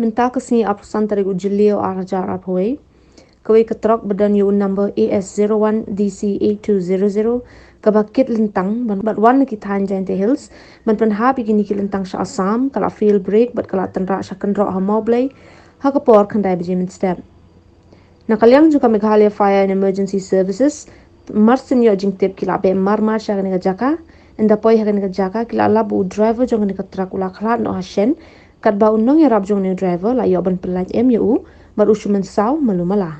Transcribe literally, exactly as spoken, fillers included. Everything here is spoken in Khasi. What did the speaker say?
Mynta ka sngi arphew san tarik u Jylliew ar hajar arphew wei, kawei ka trok ba don ïa u number A S zero one D C eight two zero zero, kaba kit lyntang ban, bad wan na ki thaiñ Jaintia Hills ban pynhap ïa kine ki lyntang sha Assam, ka la fail brake bad ka la tynrah sha kynroh ha Mawblei ha ka por khyndai baje mynstep. Na ka liang jong ka Meghalaya Fire and Emergency Services, mar syn ïoh jingtip ki la beh marmar sha kane ka jaka. Ynda poi ha kane ka jaka ki la lap ba u driver jong kane ka trok u la khlad noh ha shen, katba u nongïarap jong une u driver la ïoh ban pyllait em ïa u bad u shu mynsaw malu mala.